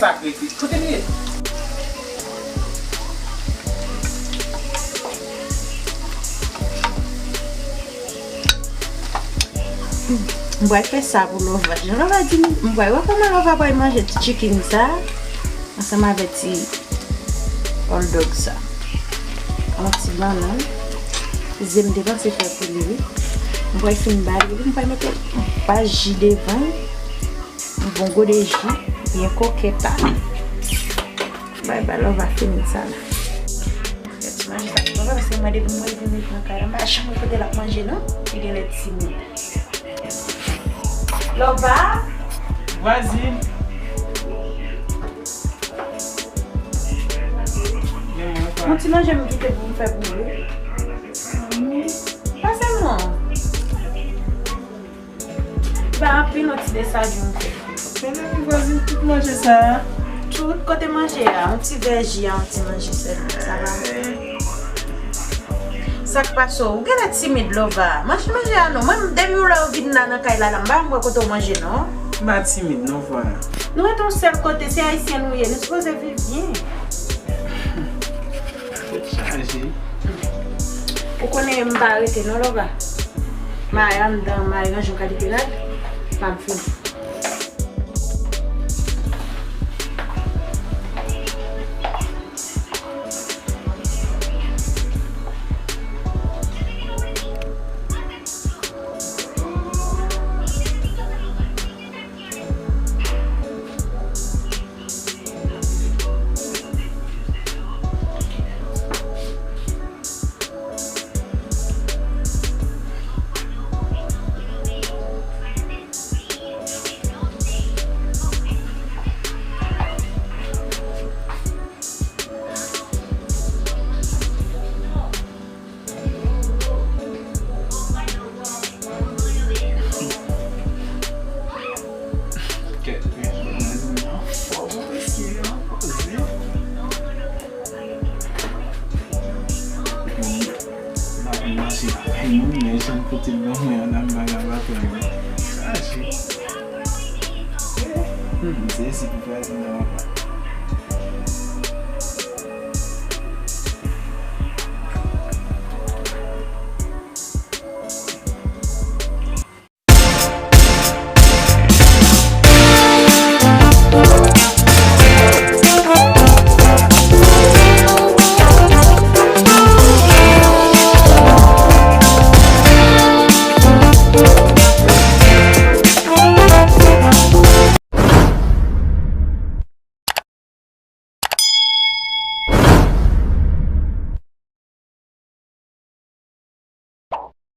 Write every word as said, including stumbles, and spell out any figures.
Sa k rete. Kote l ye? M pral fè sa pou Lova. Jan Lova di m, m pral wè kòman Lova pral manje ti chicken sa ansanm avèk ti hot dog sa. Yon ti bannann. Se m te panse fè pou li, wi. M pral fin ba li, m pral mete yon pa ji devan l. Yon bon gode ji, byen kokèt la. Bay ba Lova fini sa la. Fè ti manje sa pou Lova, paske mwen depi mwen vin met nan kay la, m pa janm wè kote l ap manje non. Li genlè timid. Lova. Vwazin. Yon ti manje m kite pou m fè pou ou. Pase non. Pa anpil, yon ti desajou m fè. Men non, vwazin, tout manje sa a. Tout kote manje a, yon ti vè ji a, yon ti manje sèlman. Sa va. Sa k pase w? Ou genlè timid, Lova. Manje manje a non. Mwen, depi w la ou vin la nan kay la, la, m pa janm wè kote w manje non. M pa timid non, vwa. Nou rete yon sèl kote, se ayisyen nou ye. Nou sipoze viv byen. Tèt chaje. Ou konnen m pa rete non, Lova. Mari anndan, mari ranje yon kalite rad. M ap vini. Kèt, men, nan fò, mesye, an poze. M pa konn mache lakay moun, men jan m kote l nan mwen an, nan bagay la, chaje. Hmm, se isit pou fè, se nan